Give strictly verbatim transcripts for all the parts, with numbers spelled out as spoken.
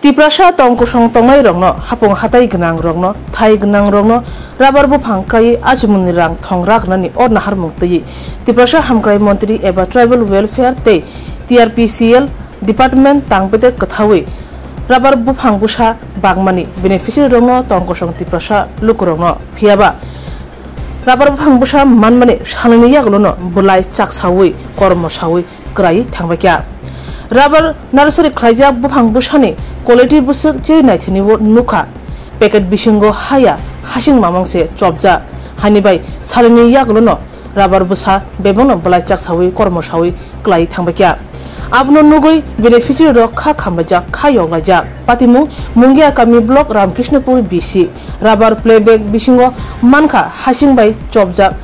Tiprasa tong kosong tongnai rokno, hapung hatai gwnang rokno, thai gwnang rokno rubber buphang kaiwi achimungni rang thong ragnani o naharmung twiwi Tiprasa Hamkrai Montri eba Tribal Welfare tei T R P C L Department tang bedek kwthawi rubber buphang bwsa bagmani beneficiary rokno tong kosong Tiprasa lukurokno phiyaba rubber buphang bwsa manmani salnini yagulono bwlai chaksawi kormo sawi kwraiwi thangbaikha. Rubber nursery khlaijak buphang bwsani quality bwswk chiri naithanibo nukha. Packet bisingo haya hasing mamang se chopjak. Hani bai salini yagulono rubber bwsa bebakno bwlai chaksawi kormo sawi kwlai thangbaikha. Abono nugwi beneficiary rok kha khamlaijak, kha yoklaijak. Patimung Mungia Kami Block, Ramkrishnapur B C. Rubber playback bisingo mankha hasing bai chopjak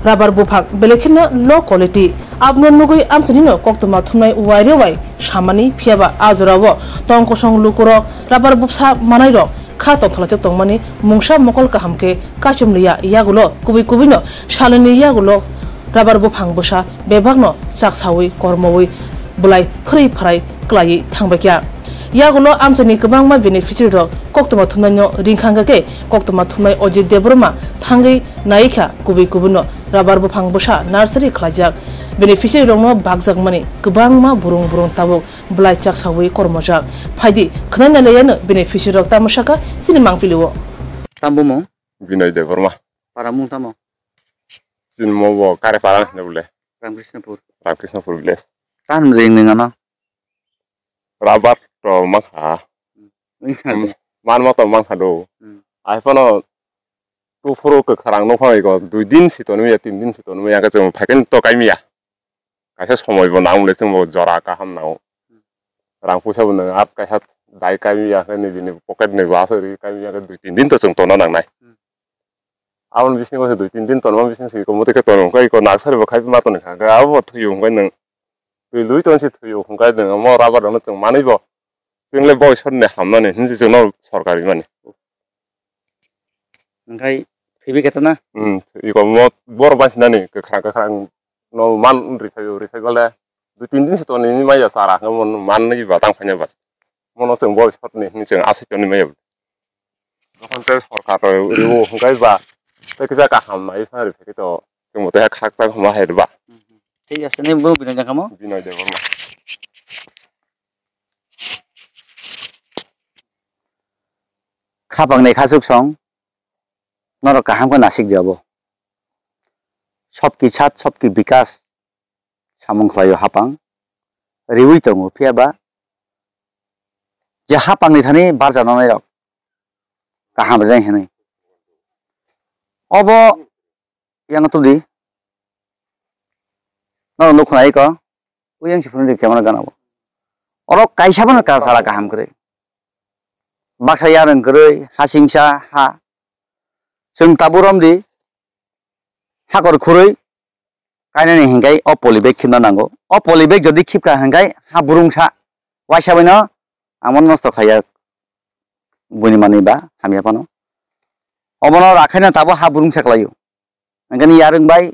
rubber buphang, belai kheno low quality. Abono nugwi amchaini no koktwma thumnai uairwi bai samani, phiyaba a jorao tong kosong lukurok rubber bwsa manairok kha tongthokjak tongmani mungsa mokol kaham khe kaichomliya, yagulo kubui kubuino salnini yagulo rubber buphang bwsa bebakno chaksawi kormowi bwlai phwrwi phwrai kwlaiwi thangbaikha. Yagulo amchaini kwbangma beneficiary rok koktwma thumnaino ringkha, hwnkhe koktwma thumnai Ajit Debbarma thangwi naikha kubui kubuino rubber buphang bwsa nursery khlaijak beneficiary rokno bakjakmani kwbangma burung burung tabuk bwlai chaksawi kormojak. Phaidi khwnaina laiano beneficiary rok tamo sakha chini mangpilio. Tamo bumung? Binoy Debbarma. Para mung tamo? Chini mo bo Karepara hwnwi bole. Ramkrishnapur. Ramkrishnapur village. Tam ring ning ano? Rubber to mankha. Wngkha. Hmm, man ma to mankha do. Hmm. Ai phano tu phuru kwkharang nokha ego dui din si tonwi ya, tin din si tonwi ya, khe chwng phaikhe to kaimiya. Kaisa somoi bo nang le chwng bo jora kaham nango. Rang puisa bo nang ap kaisa dai kaimiya, khe ni bini pocket ni bo aswk ri kaimiya, khe dui tin din to chwng tona nangnai. Hmm. Aboni bisingo se dui tin din tonma bising se iko muti khe tono, hwnkhe iko naksari bo khai ma toni kha, hwnkhe abo bo thwiyo, hwnkhe nwng twi lui ton se thwiyo, hwnkhe nwng omo rubber rokno chwng manwi bo, chwng le bo isor ni hamnani hinwi chwngno sorkar rimani. Hwnkhe thwibi khe tona? Hmm, iko mo borok bansinani kwkhrang kwkhrang no man rithai rithai bale dui tin din se toni maya sara hwnkhe mo man ni ba tang phanya bas. Mono chwng bo sotni hinwi chwng aswk tongwi maya. Jokhon tei sorkar rw hwnkhe ba tei kisa kaham nai phano rw khe to chwngbo tei khakchang hwnma hai rwba. Thik ase, nini bumung bini jang kamo? Binoy Debbarma. Khapang ni khasuk song norok kaham khe nasik di abo. Sobki sat, sobki bikas. Samung khlaio hapang riwi tongo, phiya ba je hapangni thani barja nanai rok kaham rwnai hinwi. Obo yang tudi no nukhnai ko, uyang si phone camera gana bo. Oro kaisa bono ka sala kaham kwrwi. Baksa yarwng kwrwi, hasingsa ha. Chwng tabuk romdi hakor khurwi kainani hinkhai o poly bag khibna nango. O poly bag jodi khibkha hinkhai ha burungsa waisa baino amo nosto khaiya buini manwi ba hamya phano. Obono rakhaina tabuk ha burungsa khlaio. Hinkhani yarwng bai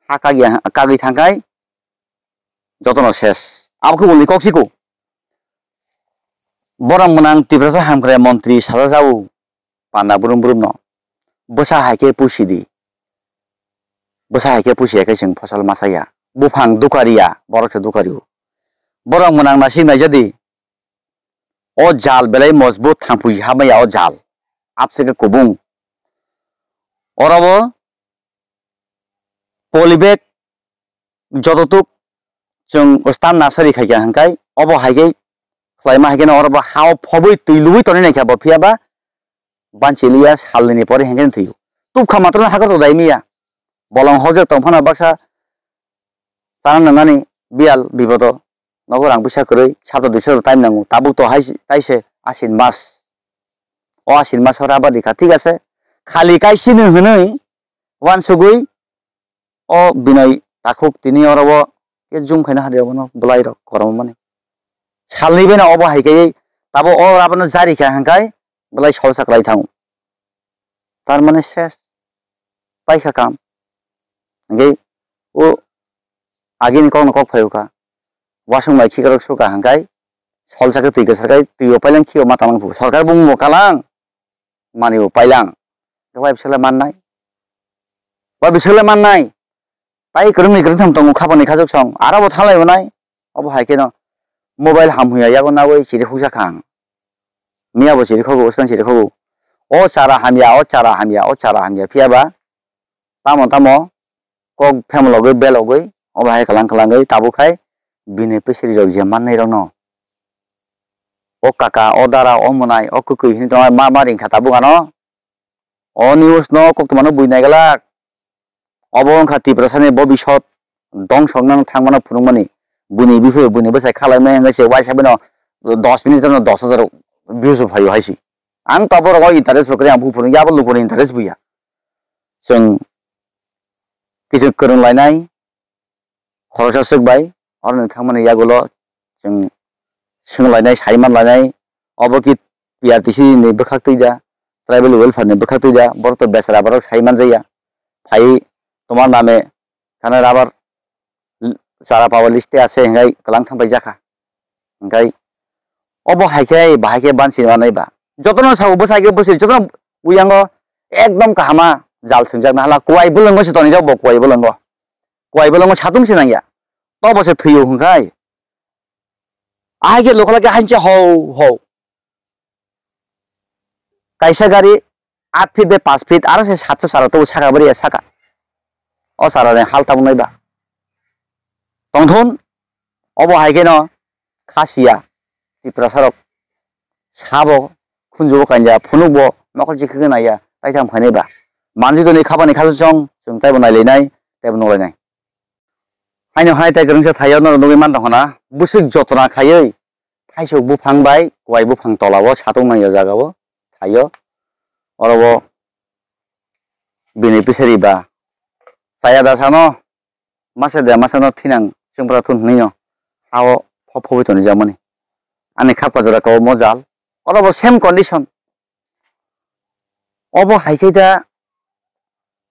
ha kagya, kagwi thangkhai jotono ses. Abo khe ulni kok siko. Borok mwnang Tiprasa hamkrai montri sajajao. Panda brum brum no. Bwsa hai khe pusi di. Bwsa hai khe pusi ya khe chwng phosol masa ya. Buphang dukari ya, borok se dukari o. Borok mwnang nasik naijadi. O jal belai mojbut thangpui hamya o jal. Abse khe kubung. Oro bo poly bag jototuk chwng stan nasari khaikha hinkhai, obo hai khe khlaima hai kheno oro bo hao phobwi twi lubui tonwi naikha bo, phiya ba banchi liya salnini pore hinkheno thwio. Tubkha matwrwino hakor to dai miya. Bolong hokjak tong phano baksa chana nwngnani biyal bibodo nogo rang puisa kwrwi sapta duiso time nango. Tabuk to hai taise Ashin mas. O Ashin maso rubber rikha, thik ase. Khali kaisini hwnwi uansugwi o Binoy takhuk tini oro o khe zoom khaina hadi obono bwlai rok korom mani. Salni bena obo hai khe tabo o rubber no jari kha hinkhai bwlai solsa kwlai thango. Tar mane ses paikha kam. Hinkhai o agini kokno kok phai kha. Wasung bai khikrok sukha hinkhai Sol sakhe twi kwsar khai twi o pailang khio ma talang phu. Sorkar bumung bo kalang, mani bo pailang. Wai bisale mannai. Wai bisale mannai. Tai kwrwngni kwrwngtham tongo khapani khachuk song. Aro bo thalai bo nai. Obo hai kheno mobile ham huya yago nawi chiri khuksa khang. Miya bo chiri khogo, uskan chiri khogo. O chara hamya, o chara hamya, o chara hamya. Phiya ba tamo tamo kok phemlogwi belogwi obo hai kalang kalangwi tabuk hai bini pisiri rok je mannai rokno. O kaka, o dara, o mwnai, o kwkwi hini tongma ma ma ringkha tabuk ano. O news no koktwma no bui naiglak. Obo wngkha Tiprasani bobisot dongsoknang thangmano phunukmani. Buini biphuyo buini bwsai khalaimani hwnkhe se waisa bino dos minute no dos hajar views phaio hai se. Ang to borok o interest bo kwrwi ang buphuru ya bo lukuni interest buya. Chwng kisa kwrwng lainai. Khoroksa swk bai oroni thangmani yagulo chwng swnglainai, saimanlainai, obo ki P R T C ni bwkhak twi da, tribal welfare ni bwkhak twi da, borok to bechara borok saimanjaya. Phai tomar name khana rabar chara pawa list te ase hingai kwlang thang pai jakha. Hingai obo hai khe bahai khe bansi manai ba. Jotono sabo bwsai khe bwsai jotono uyango ekdom kahama jal swngjak na hala kuai bwlwngo se tonijak bo kuai bwlwngo. Kuai bwlwngo satung se nangya. Tobo se thwiyo hwnkhai. Ahai khe lokhala khe hanse hou hou. Kaisa gari aat feet bai panch feet aro se satso chara tobo saka bwrwi ya saka. O chara ni hal tabuk nai ba. Tongthun obo hai kheno khasiya Tiprasa rok sabo khunjugo kanya phunukbo nokol chikhe naiya taitham khainai ba. Manjui toni khapani khasuk chong chwng taibo nailainai taibo nuklainai. Haino hai tai kwrwngsa thaio norok nugwi man tongkha na, bwswk jotona khaiwi thaisok buphang bai kuai buphang tolao satung nai o jagao thaio. Oro o bini pisari ba chaya da sano masa de masa no thinang chwngpra thun hwnwi no ha o pho phobwi tonijakmani. Ani khapka jora kao mojal oro bo same condition. Obo hai khe da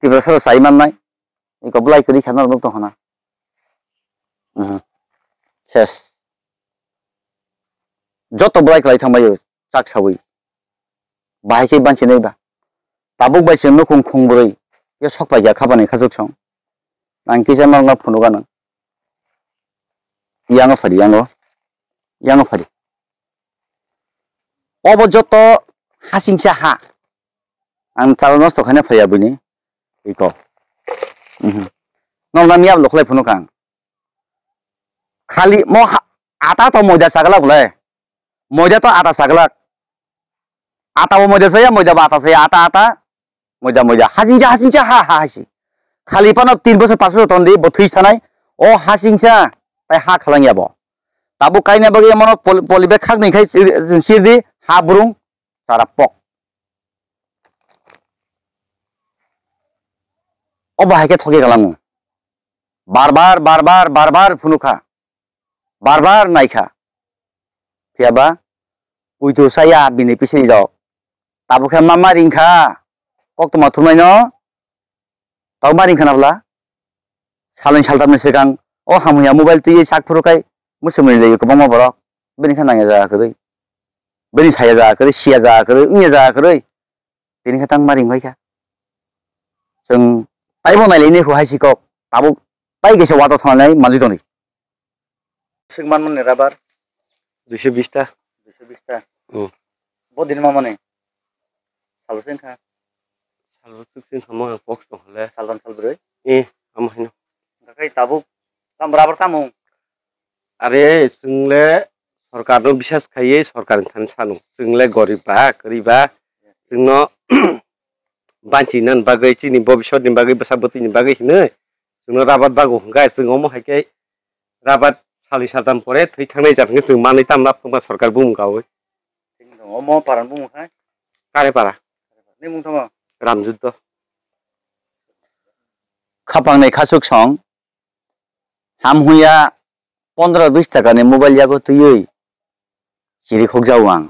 Tiprasa rok chai mannai. Iko bwlai kwrwi kha norok nuk tong khana. Mhm. Ses. Joto bwlai kwlai thang bai o chak sawi. Bahai khe banchi nai ba. Tabuk bai se nukhung khung bwrwi. Yo sok pai kha khapani khachuk song. Nang kisa norok no phunuk anw. Yango phadi yango. Yango phadi. Obo joto hasingsa ha. Ang chalo nosto khaina phaiya buini. Iko. Mhm. Nokna miyab lokhlai phunukha ang. Khali mo ha-, ata to moida chagla bole. Moida to ata chagla. Ata bo moida chaya, moida bo ata chaya, ata, ata. Moida, moida. Hasingsa, hasingsa, ha, ha, hasi. Khali pano tin bosor, pas bosor tondi, bo thwi sanai. O hasingsa, tai ha khalang ya bo. Tabuk kaina bagwi mono pol-, polybag khakni khai sir-, sirdi, ha burung. Chara pok. Obo hai khe thoki galango. Bar bar, bar bar, bar bar phunukha. Bar bar naikha. Phiyaba, puitu saya bini pisiri rok. Tabuk khe ma ma ringkha. Koktwma thumnaino. Tau ma ringkha na bwla? Salni saltamni swkang o hamya mobile twiwi sak phuru khai mwswmwi lai kwbangma borok. Bini khe nangya jaga kwrwi. Bini saya jaga kwrwi, siya jaga kwrwi, wngya jaga kwrwi. Tini khe tang ma ring bai kha. Chwng taibo nai lai ni kho hai si kok. Tabuk tai kaisa wato thang nai manjui tongdi. Swk man mani rubber? Duiso bish ta. Duiso bish ta? Hmm. Bo din ma mani? Salo se wngkha? Salo swk se wngkha mo box tong hole. Saldan salbrwi? Eh, amo haino. Hwnkhe tabuk tam rubber tamung? Are, chwng le sorkar no bisas khaiwi sorkar ni thani sanu. Chwng le gorib ba, kwrwi ba, chwng no banchi nan bagwi, chini bobisot ni bagwi, bwsa bwtwi ni bagwi hinwi chwngno rabat bago hwnkha, chwng omo hai khe rabat salni saltam pore thwi thangnai jat hwnkhe chwng manwi tamna phwrwngma sorkar bumung kaui. Omo paran bumung hai? Kare para. Ni mung tamo? Ramjutto. Khapang ni khasuk song. Ham huya pondro bis taka ni mobile yago twiwi chiri khokjago ang.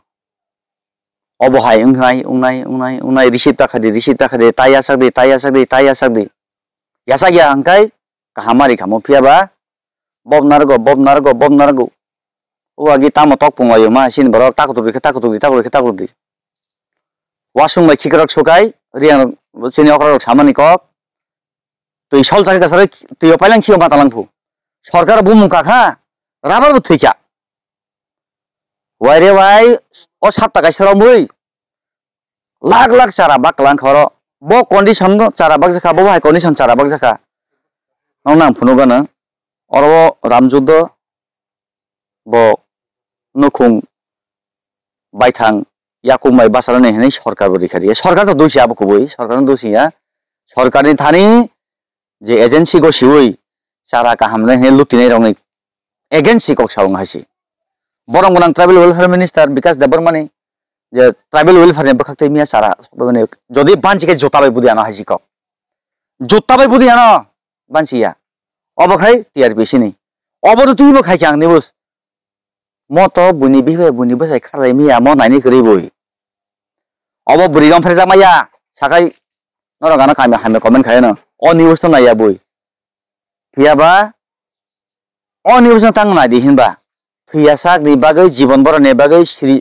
Obo hai wngnai, wngnai, wngnai, wngnai, receive ta khadi, receive ta khadi, ta yasak di, ta yasak di, ta yasak di. Yasak ya hwnkhe kaham ma ri kha mo, phiya ba bob narwgo, bob narwgo, bob narwgo. O agi tamo tok pung laio ma, chini borok takutuk di khe takutuk di, takutuk di khe takutuk di. Wasung bai khikrok sukai, riyang chini okra rok samani kok. Twi sol chakhe kasarwi twi o pailang khio mata langphu. Sorkar bumung kakha, rubber bo thwikha. Waire wai, o sapta kaisa romwi, lakh lakh chara bak lang khoro. Bo condition no chara bak jakha, bo hai condition chara bak jakha. Nong nang phunuk gana. Oro o Ramjuddo bo nukhung baithang yakung bai bacharani hinwi sorkar bo rikha riya. Sorkar to dosi abo kubui, sorkar no dosi ya. Sorkar ni thani je agency go siwi chara kaham le hinwi lutinai rokni agency kok sa wng hai se. Borok gwnang tribal welfare minister Bikash Debbarmani je tribal welfare ni bwkhak twi miya chara, jodi banchi khe juta bai budi ano hai se kok. Juta bai budi ano. Bansiya. Obo khai T R P C ni. Obo no twibo khai khe ang ni bus. Mo to buini bihai buini bwsai kharlai miya mo naini kwrwi bui. Obo bwrwi rong pherjak maya. Sakai norok ano kami hamya comment khai no. O news no naiya bui. Phiya ba o news no tang nai di hinba. Thwiya sak ni bagwi jibon borok ni bagwi sri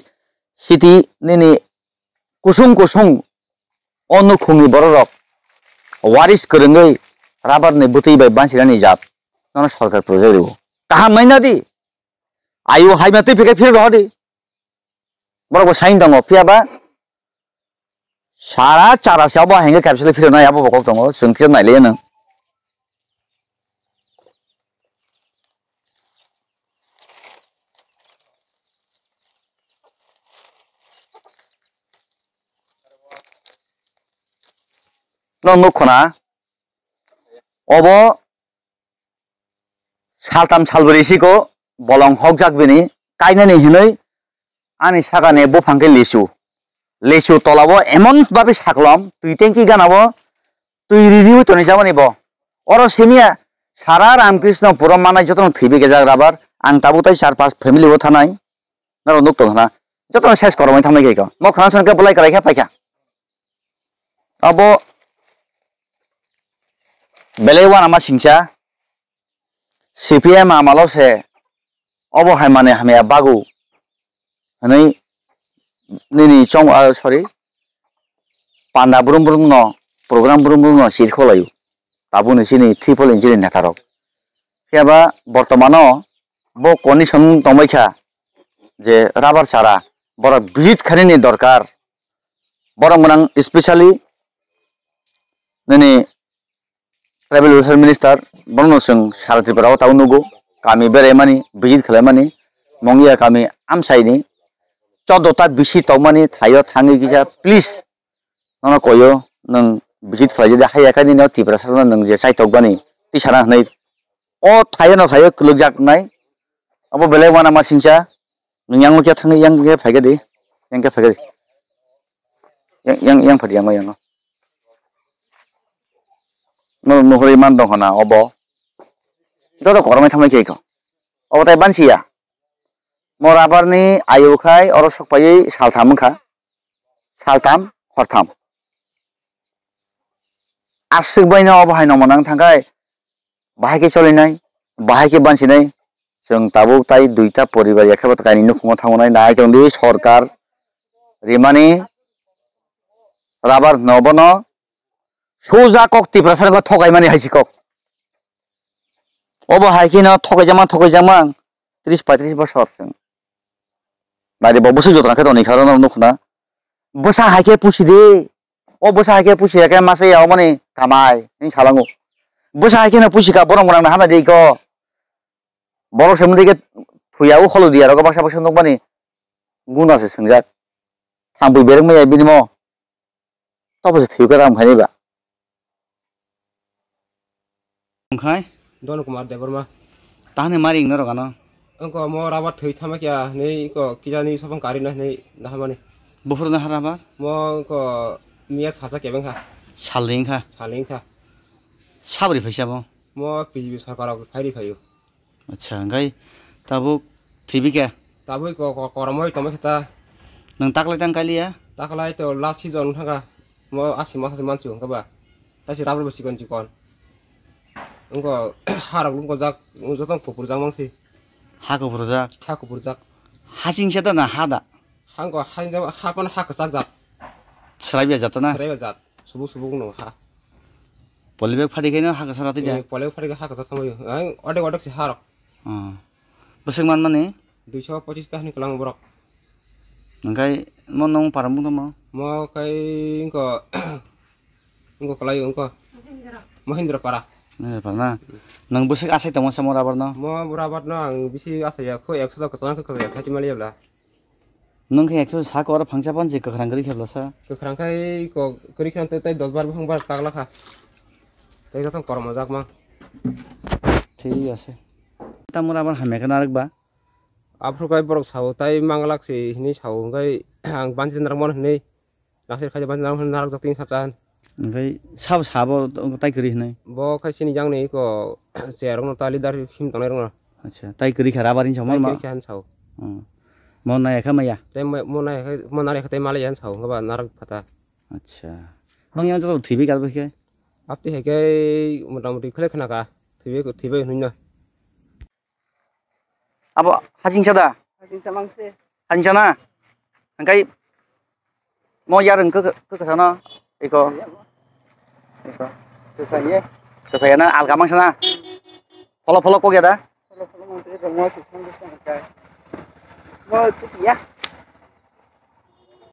siti nini kusung kusung o nukhungni bororok waris kwrwngwi rabar ni bwtwi bai bansirani jat nono sorkar project rwo. Kaham naina di. Ayu hai ma twi phikhe phir rohor di. Borok bo sain tongo phiya ba sara chara se abo henge capsule phir nai abo bo kok tongo chwng khe nai le nang. Nw nuk khna obo saltam salbri siko bolong hokjak bini kainani hinwi ani sakani buphang khe lisu. Lisu tolabo emon babi saklom twi tengki ganabo twi ririwi toni jamani bo. Oro simiya sara Ramkrishna puro manai jotono thwibi gejak rabar ang tabuk tai char pas family o thanai. Norok nuk tong hana. Jotono ses koromoi thangnai khe ko. Mo khana son khe bolai karai khe paikha. Abo belai wana ma singcha. C P M amalo se obo hai mani hamya bagu. Hwnwi nini chong, ah, sorry. Panda brum brum no, program brum brum no sir kholaio. Tabukni chini triple injini netarok. Phiya ba bortomano bo condition tongbai kha je rabar chara borok visit khainani dorkar. Borok gwnang specially nini tribal welfare minister bono chwng sara Tripura o tabuk nugo kami berai mani visit khlai mani Mongia kami amsai ni choddo ta bisi tongmani thaio thangwi kisa please. Nono koyo nwng visit khlai jodi haiya khe nini o Tiprasa no nwng je chaitok bani tisana hwnwi o thaio no thaio kwlwkjak nai. Abo belai wana ma singcha nwng yang khe thangwi yang khe phaikhe di, yang khe phaikhe di. Yang, yang, yang phadi yang, yang. No, no hori man dong hana obo. Joto koromai thamai khe ko. Obo tai bansiya. Mo rabar ni ayu khai oro sok paiwi saltham wngkha. Saltham, hortham. Aswk baino obo hai nongma nang thangkhai, bahai khe cholinai, bahai khe bansinai. Chwng tabuk tai duita poribar ya khe bo kainwi nukhungo thangnai, nai tongdi sorkar rimani rabar hwno bono. Suja kok Tiprasa no thokaimani hai si kok. Obo hai kheno thokaijakma, thokaijakma tris paitris bosor chwng. Nai de bo bwswk joto khe toni kha rw nukhna. Bwsa hai khe pusi de. O bwsa hai khe pusi ya khe masa ya omani kamai ni salango. Bwsa hai kheno pusi ka borok rang hana de ko. Borok se mudi khe thuya o kholo diya rogo baksa baksa nukmani guna se swngjak. Thangpui bereng maya bini mo. Tobo se thwi khe ram khaini ba. Wngkhai? Don Kumar Debbarma. Tahani mari wngna rok ano? Wngkha omo rabar thwi thama kya hinwi wngkha kisa ni sopong karwi na hinwi naharmani. Buphuru nahar rabar? Mo wngkha miya salsa kebeng kha. Salni wngkha? Salni wngkha. Sabri phaisa bo? Mo P G P sorkar rok phairi phaio. Acha, hingkai tabuk thwibi khe? Tabuk ko, ko, koromoi tongma khe ta. Nwng taklai tang kaliya? Taklai to last season thangkha. Mo asi masa se mansu hwnkha ba. Taisi rabar bo chikon chikon. Wngkha harok wngkha jak, joto kupur jak mangsi. Ha kuphurjak. Ha kuphurjak. Ha singsa da na ha da? Hangko ha singsa, ha kono ha kwchak jat. Sraiba jat na? Sraiba jat. Subuk subuk no ha. Polybag phadi khaino ha kwchak rati da? Eh, polybag phadi ha kwchak tongwi. Ang odek odek si ha rok. Oh. Bwswk manmani? Duiso pochis ta hwnwi kwlango borok. Hwnkhe mo nung para mung tongmo? Mo khai wngkha, wngkha kwlai wngkha. Mahindra para. Mahindra para na? Nung bwswk asai tongo samo rubber no? Mo rubber no ang bisi asai ya, kho ekso da kwchang khe kwchang ya, khachi mali ya bla. Nung khe ekso sa kor phangsa panchi kwkhrang kwrwi khe bla sa? Kwkhrang khai ko kwrwi khe tei dos bar buphang bar tagla kha. Tei joto kormo jak ma. Thik ase. Tamo rubber hamya khe narwk ba? Aphuru kai borok sao, tai manglak se hinui sao, hwnkhe ang banchi narwkmano hinui, langsir khaidi banchi narwkmano hinui narwkjak tini sacha. Hwnkhe sabo sabo tai kwrwi hinui? Bo khai chini jangni eko chair rokno ta leader him tongnai rokno. Acha, tai kwrwi kha rubber hinwi sao. Tai ma? Kwrwi kha hinui sao. Hmm. Mo nai kha maya? Tai mo, mo nai kha, mo nai kha tai malai hinui sao, hwnkhe ba narwk kha ta. Acha. Bang yang joto thwibai kha bo khe? Apti hai khe motamoti khlai khna kha, thwibai, thwibai hinui no. Abo hasingsa da? Hasingsa mang se. Hasingsa na? Hwnkhe mo yarwng khe, khe, khe kwsa no? Iko. Iko. Kwsa ye. Kwsa ya na? Alga mangsa na? Pholo, pholo kok ya da? Pholo, pholo mang se, rong mo se, sang se, sang ka. Mo tu ya.